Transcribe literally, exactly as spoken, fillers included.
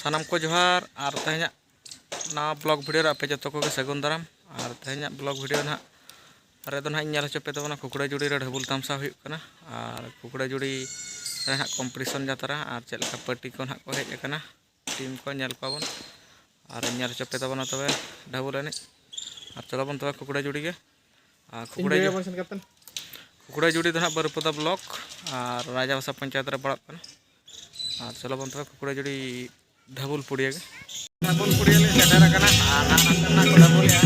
ᱥᱟᱱᱟᱢ ᱠᱚ ᱡᱚᱦᱟᱨ᱾ ᱟᱨ ᱛᱮᱦᱮᱧᱟᱜ ᱱᱟᱣᱟ ᱵᱞᱚᱜ ᱵᱷᱤᱰᱤᱭᱳ ᱨᱮ ᱟᱯᱮ ᱡᱚᱛᱚ ᱠᱚᱜᱮ ᱥᱟᱹᱜᱩᱱ ᱫᱟᱨᱟᱢ᱾ ᱟᱨ ᱛᱮᱦᱮᱧᱟᱜ ᱵᱞᱚᱜ ᱵᱷᱤᱰᱤᱭᱳ ᱱᱟᱦᱟᱜ ᱨᱮᱫᱚ ᱱᱟᱦᱟᱜ ᱤᱧ ᱧᱮᱞ ᱦᱚᱪᱚ ᱯᱮ ᱛᱟᱵᱚᱱᱟ ᱠᱷᱩᱠᱲᱟᱹ ᱡᱩᱲᱤ ᱨᱮ ᱰᱷᱟᱹᱵᱩᱞ ᱛᱟᱢᱥᱟ ᱦᱩᱭᱩᱜ ᱠᱟᱱᱟ᱾ ᱟᱨ ᱠᱷᱩᱠᱲᱟᱹ ᱡᱩᱲᱤ ᱨᱮ ᱱᱟᱦᱟᱜ ᱠᱚᱢᱯᱤᱴᱤᱥᱚᱱ ᱡᱟᱛᱨᱟ ᱟᱨ ᱪᱮᱫ ᱞᱮᱠᱟ ᱯᱟᱹᱴᱤ ᱠᱚ ᱱᱟᱦᱟᱜ ᱠᱚ ᱦᱮᱡ ᱟᱠᱟᱱᱟ, ᱴᱤᱢ ᱠᱚ ᱧᱮᱞ ᱠᱚᱣᱟ ᱵᱚᱱ ᱟᱨ ᱧᱮᱞ ᱦᱚᱪᱚ ᱯᱮ ᱛᱟᱵᱚᱱᱟ ᱛᱚᱵᱮ ᱰᱷᱟᱹᱵᱩᱞ ᱮᱱᱮᱡ᱾ ᱟᱨ ᱪᱚᱞᱚ ᱵᱚᱱ ᱛᱚᱵᱮ ᱠᱷᱩᱠᱲᱟᱹ ᱡᱩᱲᱤ ᱜᱮ᱾ ᱟᱨ ᱠᱷᱩᱠᱲᱟᱹ ᱡᱩ- ᱠᱷᱩᱠᱲᱟᱹ ᱡᱩᱲᱤ ᱫᱚ ᱱᱟᱦᱟᱜ ᱵᱟᱹᱨᱩᱯᱟᱫᱟ ᱵᱞᱚᱠ ᱟᱨ ᱨᱟᱡᱟᱵᱷᱟᱥᱟ ᱯᱚᱧᱪᱟᱭᱮᱛ ᱨᱮ ᱯᱟᱲᱟᱜ ᱠᱟᱱᱟ᱾ ᱟᱨ ᱪᱚᱞᱚ ᱵᱚᱱ ᱛᱚᱵᱮ ᱠᱷᱩᱠᱲᱟᱹ ᱡᱩᱲᱤ ᱰᱷᱟᱹᱵᱩᱞ ᱯᱩᱲᱤᱭᱟᱹ ᱜᱮ᱾ ᱰᱷᱟᱹᱵᱩᱞ ᱯᱩᱲᱤᱭᱟᱹ ᱞᱮ ᱥᱮᱴᱮᱨ ᱟᱠᱟᱱᱟ ᱟᱨ ᱱᱟᱦᱟᱜ ᱱᱟᱥᱮ ᱱᱟᱜ ᱠᱚ ᱰᱷᱟᱹᱵᱩᱞᱮᱜᱼᱟ᱾